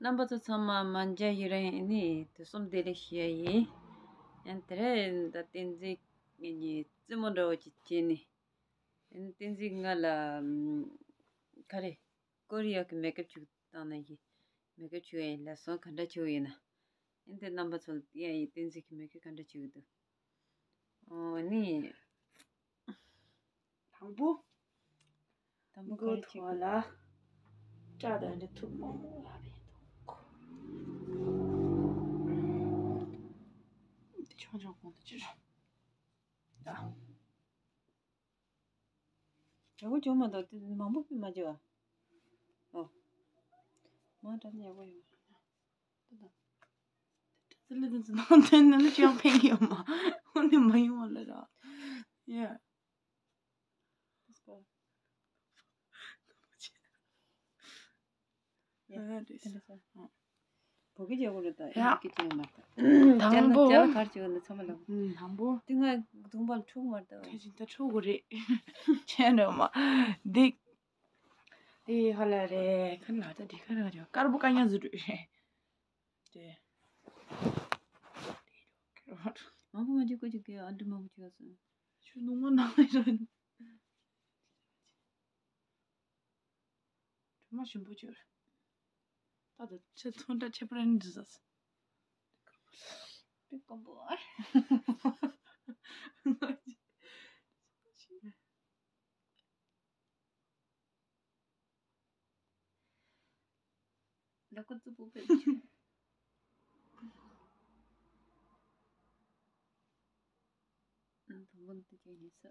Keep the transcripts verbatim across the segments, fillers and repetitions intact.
རྣམ་པ་ཚོ་ཚང་མ་མ་མཇལ་ཡི་རང་ཡིན་ནི་དུས་གསུམ་བདེ་ལེགས་ཞུ་ཡ་ཡིན། ཡང་དེ་རིང་ད་བསྟན་འཛིན་ངེད་གཉིས་རྩེད་མོ་འདྲ་བོ་ཅིག་བྱས་ནས། ཡང་བསྟན་འཛིན་ང་ལ་ཨམ། ག་རེ། ཀོ་རི་ཡ་གི་མེག་ཨབ་ཅིག་བཏང་ན་ཡིན། མེག་ཨབ་བྱུག་ཡ་ཡིན་ལ་སོང་ག་འདྲ་བྱུག་ཡིན་ན། ཡང་དེ་རྣམ་པ་ཚོ་ལ་ཡ་ཡིན་བསྟན་འཛིན་གྱི་མེག་ཨབ་ག་འདྲ་བྱུག་འདུག་ཨོ་ནི། དང་པོ། དང་པོ་མགོ་ག་རེ་ཐོག་ལ་སྐྲ་དང་འདྲ་ཐུབ་མང་མང་ལ་རེད་འདུག་འདི་ཆུང་ཆུང་གོང་དུ་ཅི་རུ། ད། ཡག་པོ་བྱུང་མ་འདུག་དེ་མང་པོ་ཕུད་མ་བྱས་པ། ཨོ། མ་དྲ་ནི་ཡག་པོ་ཡོད་མ་རེད། ད་ད། དེ་ཙི་ལི་དེ་ཚོ་ནང་དོན་ནང་ལ་ཅི་ཡང་ཕན་གྱི་ཡོད་མ། འོ་ནི་མ་ཡོང་བ་ལ་ར། ཡ། Let's go. ཡ། ཨ་རེད། དེ་འདྲ་ས། ཨ། བོད་སྐད་རྒྱག་དགོས་རེད་ད། ཡ། ཨིན་ཇི་སྐད་ཅིག་ཡང་མ་ད། དང་པོ། ཅ་ལག་གར་བྱེད་དགོས་འདུག་ཚང་མ་ལ། ཨུམ། དང་པོ། དེ་ང་གདོང་པ་ལ་འཁྲུག་མ་ད། ད་ཅིག་ད་འཁྲུག་དགོས་རེད། ཆེན་རེད་མ། འདི། དེ་ཧ་ལ་རེད། ཁ་ལ་ད་འདི་ཁ་ར་རེད། དཀར་པོ་དཀར་ཉག་ཟེར་འགྲོ་རེད། དེ། མང་པོ་མ་བྱེད་ཀོ་ཅིག་གི་ཨ་འདྲ་མང་པོ་བྱེད་སོང་། ཆུ་ནུ་མ་ནང་ལ་ར། དྲི་མ་ཞིམ་པོ་བྱོས། ད་ད་ཆེ་ཚོན་ཁྲ་ཆེ་པར་འདི་ཟ། དེ་སྐམ་པོ། ལ་ཀུ་ཙི་པུ་པེ། ཨ་དང་པོ་འདི་ཅན་ཡིན་ས།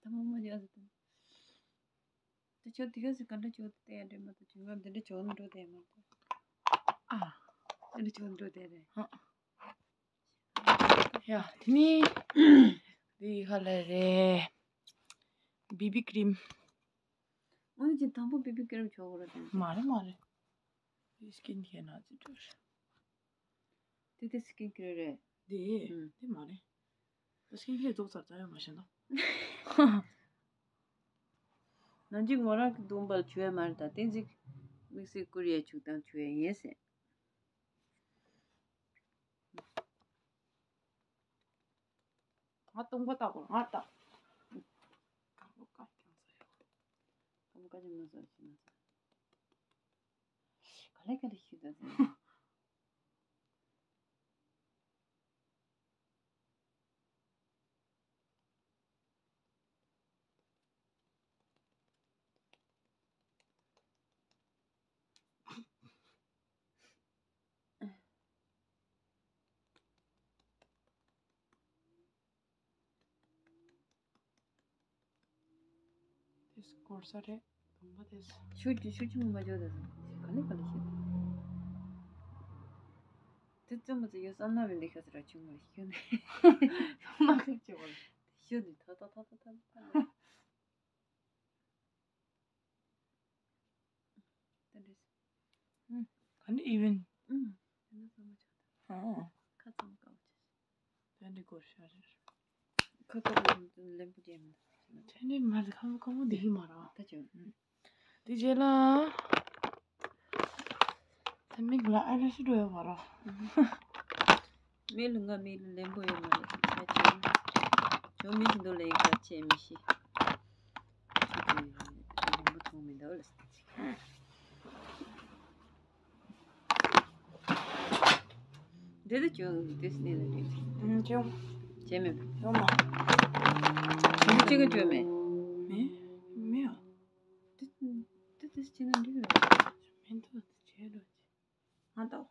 ད་མ་མ་ཡ་ཟེར་དང་། དེ་ཆོ་དེ་ག་ཟེར་ག་འདྲ་ཆོ་དེ་ཡ་འདྲེ་མ་ཐུ་ཆུ་ང་འདི་འདྲ་ཆོ་འགྲོ་དེ་མ་ཐུ། ཨ། འདི་འདྲ་ཆོ་འགྲོ་དེ་རེད། ཧ། ཡ་དེ་ནི། འདི་ཧ་ལ་རེད། བི་བི་ཀི་རིམ། འོན་ཀྱང་དང་པོ་བི་བི་ཀི་རིམ་ཆོ་གོ་ར་དེ། མ་རེད་མ་རེད། དེ་སི་ཀིན་ཁེར་ན་ཅི་འགྲོ་རེད། དེ་དེ་སི་ཀིན་ཁེར་རེད། དེ། ཨུམ། དེ་མ་རེད། དེ་སི་ཀིན་ཁེར་རྫོགས་ཚར་ད་ཡོད་མ་ཤེས་ན། ནང་ཅིག་ངོ་རང་གི་གདོང་པར་བྱུག་ཡ་མ་རེད་ད་བསྟན་འཛིན་དམིགས་བསལ་ཀོ་རི་ཡ་བྱུག་དང་བྱུག་ཡ་ཡིན་ཟེར། ང་སྟོང་པ་ལྟ་དགོས་ང་ལྟ། དཀར་པོ་དཀར་རྐྱང་ས་ཡོད། དཀར་པོ་དཀར་རྐྱང་མ་ཟ་ཞིག་ན་ཟ། ག་ལེ་ག་ལེ་ཤི་ད་ཟེར། དེ་སྐོར་ས་རེད། དུམ་པ་དེ། ཤུགས་ཀྱིས་ཤུགས་ཆེན་པོ་མ་འཇོག་དང་། ག་ལེ་ག་ལེ་བཤད། དེ་བཙུན་མ་ཚོ་ཡོད་བསམ་ན་མི་འདི་ཁ་ཚ་ར་ཆུང་མ་ཤུ་ནས། མ་ཁ་ཆེ་བ། ཤུ་ནས་ཐ་ཐ་ཐ་ཐ་ཐ་ཐ། དེ་འདྲས། ཨུ། ག་ནས་ཨི་ཝེན། ཨུ། དེ་ནས་ཚང་མ་ཆགས་ཐལ། ཨ། ཁ་ཚང་དཀའ་བ་ཆེ། དེ་འདྲས་སྐོར་ཤ་རེད། ཁ་ཁ་བོ་ལེན་པོ་རྒྱལ་མི་འདུག་དེ་འདྲས་མ་རེད། ཁ་བོ་ཁ་བོ་འདི་ཡིན་མ་རེད། ད་ཅི། ཨུ། དེ་རྗེས་ལ། ད་མིག་ལ་ཨ་ལ་ཤི་འགྲོ་ཡོད་མ་རེད། མིག་ལ་ང་མིག་ལ་ལེན་པོ་ཡོད་མ་རེད། ད་ཅི། ཇོ་མི་ཤི་འདུག་ལེན་ག་ཆེ་མི་ཤི། ལེན་པོ་མཐོང་མི་འདུག་ལ། འདི་ལ་ཅུང་འདི་སྣེ་ལ་འདི། ཨུམ་ཅུང་། བྱས་མེད། ཡོང་མ། འདི་གཅིག་ག་བཅོས་མེད། མེད། མེད་ཨ། འདི་འདི་འདི་བྱས་ན་འགྲིག་རེད། མེད་འདུག་འདི་བྱས་རོགས་བྱས། ང་ལྟ། ལྟ་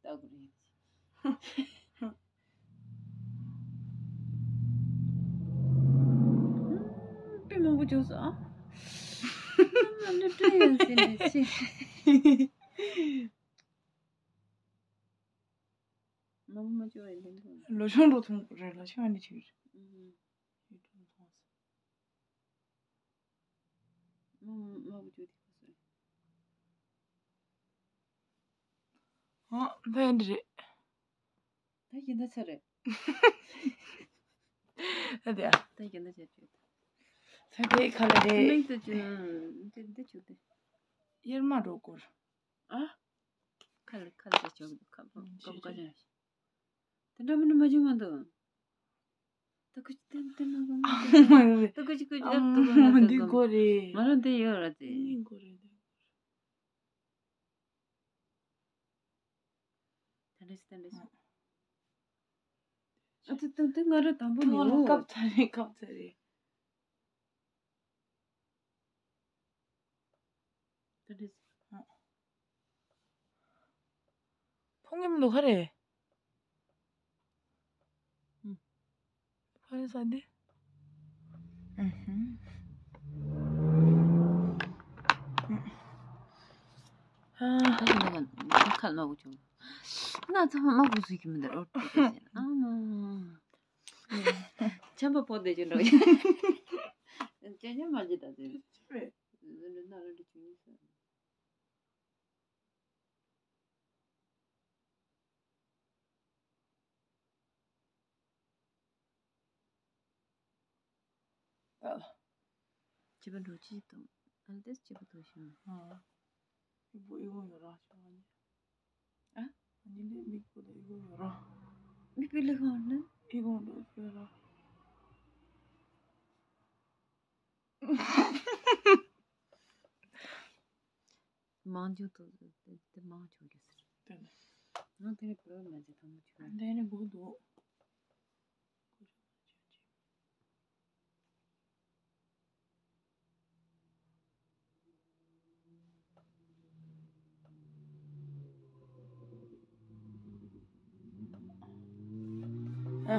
དགོས་རེད། དཔེ་མང་པོ་བྱུང་སོང་ཨ། ཨ་མ་འདི་སྤྲོད་ཡང་ཟིན་རེད་ཆེ། མང་པོ་མ་བྱུང་བའི་ལན་དུ། ལོ་ཆུང་འགྲོ་ཐུང་རེད་ལ་ཆེ་བ་འདི་ཆེ་རེད། ཨུ་ཧུ། ཡུལ་གྲུ་མཐོང་སོང་། མ་མ་བུ་ཅོ་དེ་ཁོ་སོ་རེད། ཨ་ཕན་རེད། ད་ཡིན་ད་ཚ་རེད། ཨ་དེ་ཨ། ད་ཡིན་ན་བྱས་བྱས། ད་དེ་ཁ་ལ་རེད། མིག་ཏུ་བྱུང་། འདི་འདི་བྱུང་སྟེ། གཡེར་མ་འགྲོ་སྐོར། ཨ། ཁ་ལ་ཁ་ལ་བྱས་བྱས་ཁ་བ་ཁ་བ་ཁ་ལ། དེ་འདྲ་མིན་ན་མ་བྱུང་མ་འདུག་ད་ཁུ་ཅི་ཏན་ཏན་མ་གོ་མ། ད་ཁུ་ཅི་ཁུ་ཅི་ཨ་ཏུ་མ་འདི་གོ་རེད། ང་རང་འདི་ཡོད་ར་དེ། འདི་གོ་རེད། དེ་འདྲ་སི་དེ་འདྲ་སི། ཨ་ཙི་ཏུ་ཏུ་ང་ར་དང་པོ་ནི་ང་ར་ཡོད། སྐབས་ཚ་རེད་སྐབས་ཚ་རེད། དེ་འདྲ་སི། ཕོ་ངེམ་ལོ་ཁ་རེད། ཕ་རེ་ས་འདི། ཁ་ལོག་བྱུང་། ང་ཚང་མ་དམག་དཔོན་བཟོས་ཀྱི་མི་འདུག་རོ་ཏི་ཏི་ཟེར་ཨ་མ། ཆམ་པ་ཕོག་བསྡད་ཀྱི་འགྲོ་ཡ། ཅན་ཅན་མ་བརྗེད་ད་ཟེར། ཟེར་ན་ར་འདྲ་བྱུང་ཡིན་ཟེར། ཨ། སྐྱིད་པ་འགྲོ་ཅི་དང་། ཨ་ལ་ཏེས་སྐྱིད་པ་འགྲོ་ཤི་མ། ཨ། ཨི་བུ་ཨི་བུ་ཡོད་ར་ཤི་མ་ནི། ཨ། ཨ་ནི་ལས་མིག་པོ་ལ་ཨི་བུ་ཡོད་ར། མིག་པི་ལི་ཁང་ནི། ཨི་བུ་འགྲོ་ཤི་ར། མང་ཇུ་དུ་དེ་མང་ཆོག་གི་ཟེར། དེ་ནི། ང་དེ་ནི་བུ་མ་ཟེར་དང་མོ་ཆོག་དེ་ནི་བུ་འདུག་ཡ།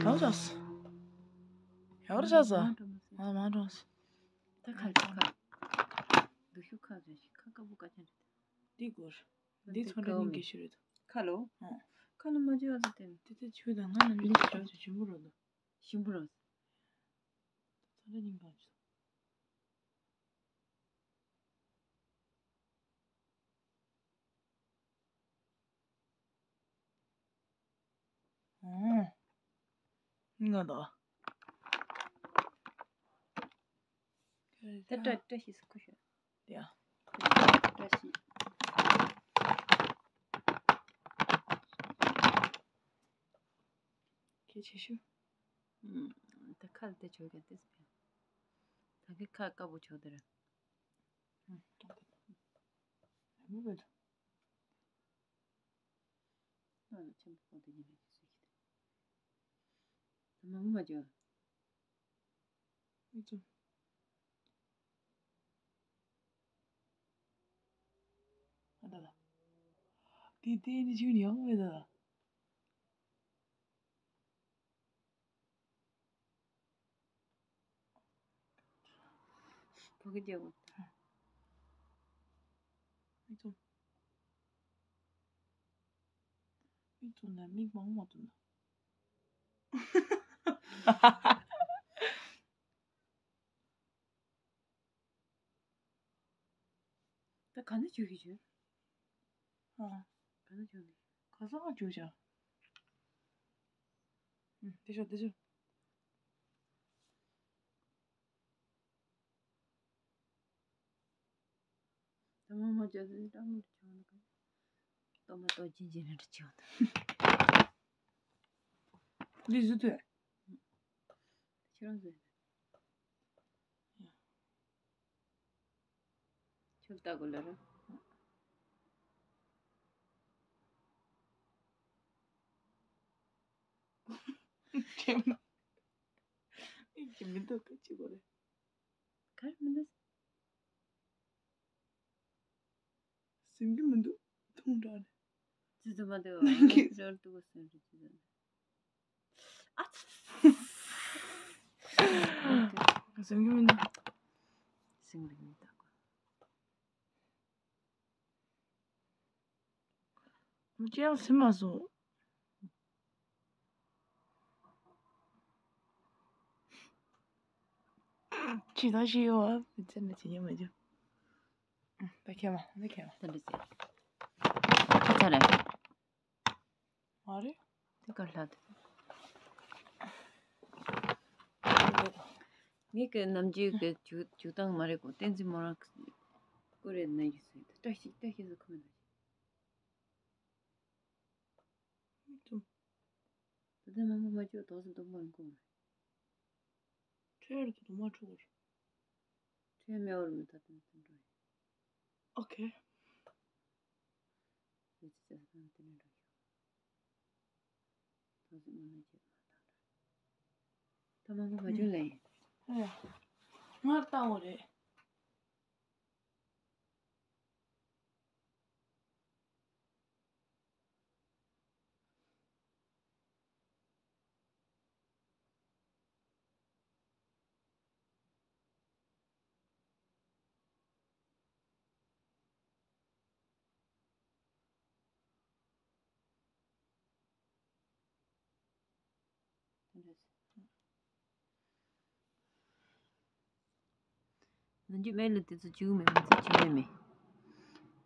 ཡག་ཅག་སོ། ཡག་ཅག་སོ། ང་མ་འགྲོ་སོ། ད་ཁ་ཁ། འདུག་ཤུ་ཁ་རེ་ཤི་ཁ་ཁ་བུ་ཀ་ཅན་རེད། འདི་སྐོར། འདི་ཚོ་འདྲ་ཉིན་གྱི་ཤུ་རེད། ཁ་ལོ། ཁ་ལོ་མ་བྱེད་ཨ་ཙི་དེ། དེ་དེ་ཆུ་དང་ང་ནམ་ལི་ཆུ་ཆུ་ཆུ་བུ་རོ་དོ། ཞིམ་པོ་རོ། ཚོ་འདྲ་ཉིན་གང་ཆུ། ང་དང་། དེ་བཀྲ་བཀྲ་ཤིས་སུ་ཁུ་ཤོད། ཡ། བཀྲ་ཤིས། ཁྱེད་ཆེ་ཤོས། ད་ཁ་ལ་དེ་བྱོས་ཀྱང་ཏེས་པས། ད་གི་ཁ་དཀར་པོ་བྱོས་དེ་ར། ཨ་ལ་ཆེན་པོ་དེ་ཉིན་ལ་ཅི་སུ་ཞིག་དེ། ད་མང་མ་བྱོས། ཨི་ཙམ། ཨ་ད་ད། དེ་དེ་ནི་ཅིག་ཡང་མེད་ད། ཕ་གི་རྒྱལ་བོ། མིག་བཙུམ། མིག་བཙུམ་ན་མིག་མང་མ་བཙུམ་ན། ད་ག་ནས་བྱུག་གི་བྱུག་ཨ། ག་ནས་བྱུག་ནི། ག་ས་ག་བྱུག་བྱ། ཨུ། དེ་ཤོག་དེ་ཤོག་ད་མ་མ་བྱ་ཟིན་ཏྲ་མོ་དུ་བྱུང་ནི་ག་ཏོ་མ་ཏོ་ཅིན་ཅིན་རེ་བྱུང་ད། འདི་བཟོ་དུས། ཁྱེད་རང་བཟོས། ཁྱོད་ལྟ་དགོས་ལ་ར། ཁྱེད་མ། ཁྱེད་མི་འདུག་ག་ཅི་དགོས་རེད། གར་མི་འདུག་སེམས་ཀྱི་མི་འདུག་ཐུང་དྲགས་ནས། ཙི་ཙི་མ་འདུག་ནང་གི་ཞོར་དུ་གོ་སེམས་རེ་ཙི་ཙི། ཨ་ཙི། སེམས་ཀྱི་མི་འདུག་སེམས་ཀྱི་མི་འདུག་ཅི་ཡང་སེམས་མ་སོང་། ཅི་ད་ཞིག་ཡོད་ཨ། མི་ཚེ་ན་ཅི་ཡང་མ་བྱུང་། ད་ཁྱེད་མ་ད་ཁྱེད་མ། ད་འདི་ཚེ། ཁ་ཚ་རེད། མ་རེད། དེ་ག་ལྷག་དེ། ངེད་ཀྱི་ནམ་རྒྱུན་གྱི་བྱུག་བྱུག་སྟངས་མ་རེད་གོ། བསྟན་འཛིན་མོ་རང་ཀུ་རེ་ནང་གི་སུ་ཡིན། བཀྲ་ཤིས་བཀྲ་ཤིས་སུ་ཁོ་མི་ནང་། ད་ལྟ་མང་པོ་མ་བྱུག་དོགས་སུ་འདུག་མ་རུང་གོ། ཁྲེལ་དུ་མ་འཁྲུག་པར། ཁྲེལ་མེད་པར་མི་ད་དུང་དུ་འགྲོ་ཡིན། ཨོ་ཁེ། ཡོད་ཚད་ཚད་དང་དེ་ནས་འགྲོ་ཤོག་ཐོག་སི་མ་ན་ཅེས་མ་བཏང་འགྲོ། ད་མང་པོ་མ་བྱུང་ལེ་ཡིན། ཨ་ཡ། ང་ལྟ་བ་རེད། ནམ་རྒྱུན་སྨན་ལ་དེ་ཚོ་བྱུག་མེད་མི་ཚོ་བྱུག་ཡོད་མེད།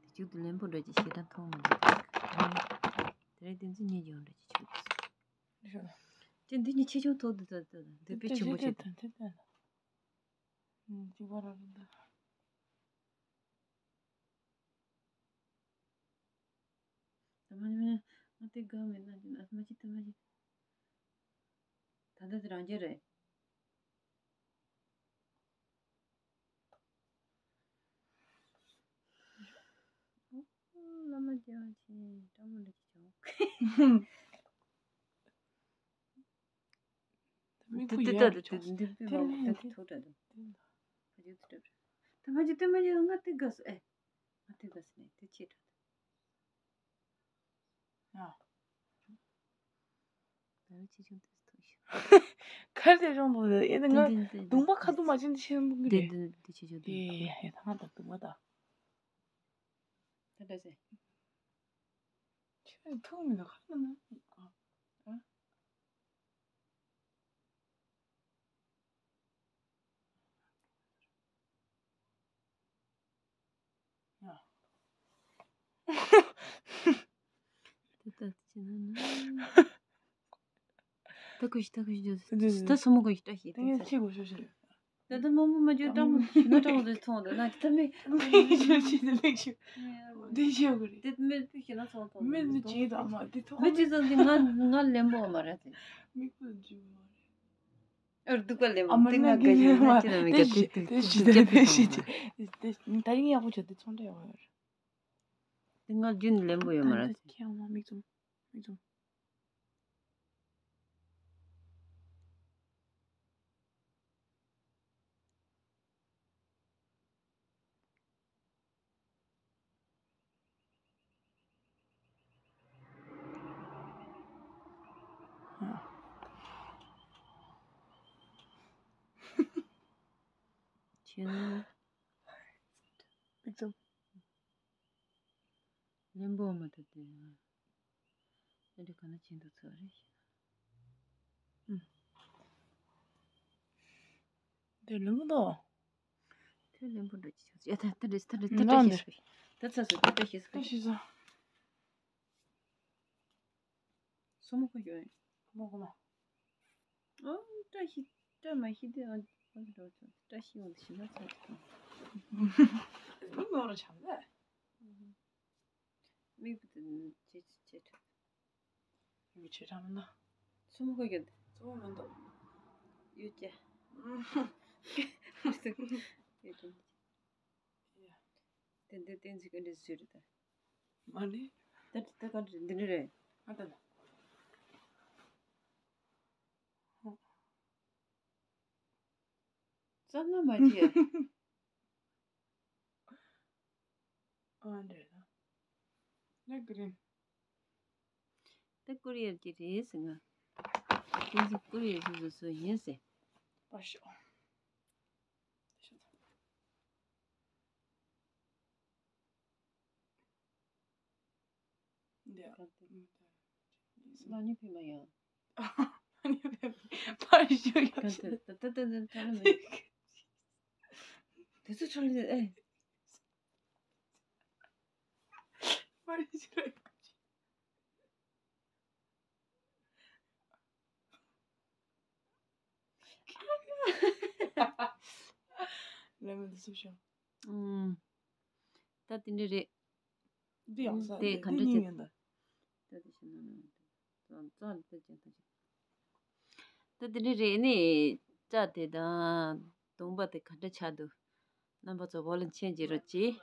དེ་བྱུག་དུས་ལེན་པོ་འདྲ་ཅིག་ཞེ་དྲག་མཐོང་མི་འདུག་དེ་རིང་དེ་ཚོ་ཉེ་རྒྱུ་འདྲ་ཅིག་བྱུག་དེ་འདི་ཉི་ཆེ་ཆུང་ཐོག་ཏུ་ད་ད་འདོད་པའི་ཆེན་པོ་ཞིག་དང་། ད་མ་ཉི་མ་ང་དེ་དགའ་མེད་ན་ཅི་ན་མ་ཅི་ད་མ་ཅི། ད་ལྟ་དེ་རང་རྒྱལ་རེད། བླ་མ་རྒྱལ་བ་ཆེ་སྤྲང་མོ་འདྲ་ཅིག་བྱུང་། མིག་དཔེ་ཡོད་རེད་ཅོ། འདི་པི་མ་འདི་ཐུག་འདྲ་འདུག་ཕ་ཇུ་ཐུག་འདྲ། ད་ཕ་ཇུ་ཏི་མ་ཇུ་ང་ཏི་དགའ་སོ་ཨེ། ང་ཏི་དགའ་སོ་ནས་ཏི་ཆེ་འདྲ་འདུག་ཨ། ད་ཆེ་ཆུང་ཏི་ཐུག་ཤོག་ཁར་དེ་རང་དུ་ཨེ་ང་འདུག་མ་ཁ་འདུག་མ་ཅན་ཆེ་འདུག་གི་རེད། འདི་འདི་ཆེ་ཆུང་ཏི་ཨེ་ཡ་ཐང་ད་འདུག་མ་ད། ད་འདྲ་ཟེ། ཁྱོད་ཐུག་མི་འདུག་ཁ་ན་ན། ཨ། ཡ། ད་ད་ཅི་ན་ན། ད་ཁུ་ཤི་ད་ཁུ་ཤི་ད་སོ་མོ་ཁུ་ཤི་ད་ཤི་ད་ད་ད་ད་ད་མ་མོ་མ་ཇོ་ཏྲ་མོ་ཤི་ན་ཏྲ་མོ་དེ་ཐོང་ད་ན་ད་མེ་ཤི་ཤི་ལེགས་ཤི་དེ་ཤི་གི་རེད། དེ་མེ་བུ་ཤི་ན་ཚོང་ཐོང་མེ་ནི་ཇི་ད་མ་དེ་ཐོང་མེ་ཇི་ཚོང་དེ་ང་ང་ལེན་པོ་མ་རེད་དེ་མིག་པུ་ཇི་མ་རེད། ཨར་འདུག་པ་ལེན་པོ་དེ་ང་ག་ཡིན་མ་དེ་ན་མེ་ག་དེ་དེ་ཞི་དེ་ཞི་དེ་ད་རིང་ཡག་པོ་བྱོས་དེ་ཚོང་འདྲ་ཡོང་ཡོད་རེད། དེ་ང་རྒྱུན་ལེན་པོ་ཡོད་མ་རེད། ཁྱེད་ཡང་མ་མིག་བཙུམ། མིག་བཙུམ། ཁྱེད་ནི། མིག་བཙུམ། ལེན་པོ་མ་ཐུབ་དེ། ཨ་འདྲ་ག་ན་ཅི་འདུག་ཚོད་རེད་ཤེས་ན། ཨུམ། དེ་ལུང་དོ། དེ་ལེན་པོ་འདྲ་ཅི་ཆོག་ཡ་ད་ད་འདྲ་ད་འདྲ་ད་འདྲ་ཤེས་སོ། ད་ཚ་སོ་ད་འདྲ་ཤེས་སོ། ད་ཤེས་སོ། སོ་མོ་ཁོ་ཡོད། སོ་མོ་ཁོ་མ། ཨོ་བཀྲ་ཤིས་བཀྲ་མ་ཤིས་དེ་ཨ་ཨ་འགྲོ་ཚོད་བཀྲ་ཤིས་འོང་དུ་ཤི་ན་ཚོད་དུ་ཐོང་། མིག་ནོར་བྱམས་ལ། མིག་བུ་དེ་ཅེ་ཅེ་ཅེ་ཁྲ། མིག་ཆེ་ཁྲ་མིན་ན། སོ་མོ་ཁོ་ཡོད། སོ་མོ་མིན་འདུག་ཡོད་ཀྱ། ཡོད་ཀྱ། དེ་འདི་བསྟན་འཛིན་ག་འདྲ་ཟེར་རེད་ད། མ་ནི། ད་ད་ག་འདྲ་འདི་འདྲ་རེད། ཨ་ད་ད། གཙང་མ་མ་བྱས། ཨ་འདྲ་ད། ལེགས་རེད། ད་ཀོ་རི་ཡར་གྱི་རེད་ཟེར་ང་། བསྟན་འཛིན་ཀོ་རི་ཡར་སོ་སོ་སོ་ཡིན་ཟེར། པ་ཤོ། འདི་ཨ། ལ་ཉི་ཕི་མ་ཡང་། ལ་ཉི་ཕི་མ་ཕར་ཞུ་ཡོད། ད་ད་ད་ད་ད་ལ་མི། དེ་ཚོ་ཚོ་ལ་ཨེ། ཕར་ཞུ་ཡོད། ལས་མི་འདུག་སུ་ཤོ། ཨུམ། ད་དེ་འདྲ་རེད། འདི་ཡང་ས་དེ་ག་འདྲ་འདི་བྱེད། ཡིན་ད། ད་དེ་ཤི་ན་ན་ཙང་ཙང་དེ་ཅན་ད་ཅི། ད་དེ་འདྲ་རེད་ནི། ཅ་དེ་དང་གདོང་པ་དེ་ག་འདྲ་ཆགས་འདུག་རྣམ་པ་ཚོ་བོ་ལ་མཆན་བརྗེ་རོགས་གྱིས།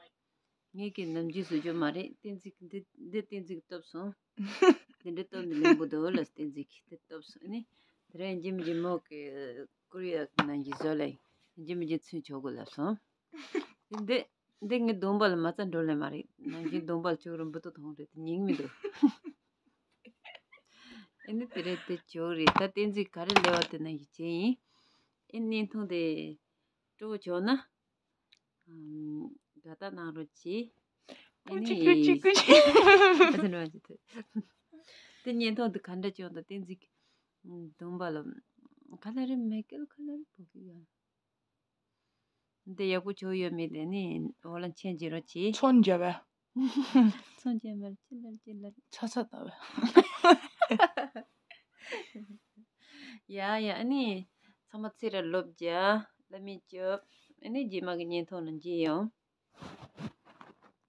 ངས་ཀྱི་ནམ་རྒྱུན་བཟོ་རྒྱུ་མ་རེད། བསྟན་འཛིན་འདི་འདི་བསྟན་འཛིན་གྱིས་བཏབ་སོང་། དེ་འདྲ་བཏབ་ནི་ལེན་པོ་འདུག་ལ་བསྟན་འཛིན་གྱིས་དེ་བཏབ་སོང་ནི། དེ་རིང་ཡིན་གཅིག་མིན་གཅིག་མོ་གི་ཀོ་རི་ཡ་གི་ནང་གི་བཟོ་ལ་ཡིན་གཅིག་མིན་གཅིག་ཚུན་ཆོག་གོ་ལབ་སོང་། འདི་འདི་ངའི་གདོང་པ་ལ་མ་རྩ་འགྲོ་ལེ་མ་རེད། ནམ་རྒྱུན་གདོང་པ་ལ་ཆོག་རུ་འབུ་ཏོ་མཐོང་རེད་དེ་ཉིང་མི་འདུག་ཨེ་ནི་དེ་རེད་དེ་ཆོག་རེད། ད་བསྟན་འཛིན་ག་རེ་ལས་བ་དེ་ནང་གི་བྱས་ཡིན། ཨེ་ནི་བརྙན་ཐུང་དེ་སྤྲོ་བོ་བྱུང་ན། ཨམ། དགའ་རྟགས་གནང་རོགས་གྱིས། ཨེ་ནི། ཀུ་ཅི་ཀུ་ཅི་ཀུ་ཅི། ཨ་ཙི་ནོ་ཨ་ཙི་ཐུ། དེ་བརྙན་ཐུང་དེ་ག་འདྲ་བྱུང་དང་བསྟན་འཛིན་གྱི་གདོང་པ་ལ། ག་ལ་རེ་མེ་ཀེལ་ག་ལ་རེ་བོ་གི་ཡ། འདི་ཡག་པོ་བྱུང་ཡོད་མེད་དེ་ནི་འོ་ལ་མཆན་བརྗེ་རོགས་གྱིས། ཚོན་རྒྱབ་པས། ཚོན་རྒྱབ་མར་ཅི་ལར་ཅི་ལར། ཚ་ཚ་ལྟ་བས། ཡ་ཡ་ཨ་ནི། ཚང་མ་ཚེ་ར་ལོབ་རྒྱ་ལ་མི་སྐྱོབ། ཨ་ནི་རྗེས་མ་གི་བརྙན་ཐུང་ལ་མཇལ་ཡོང་།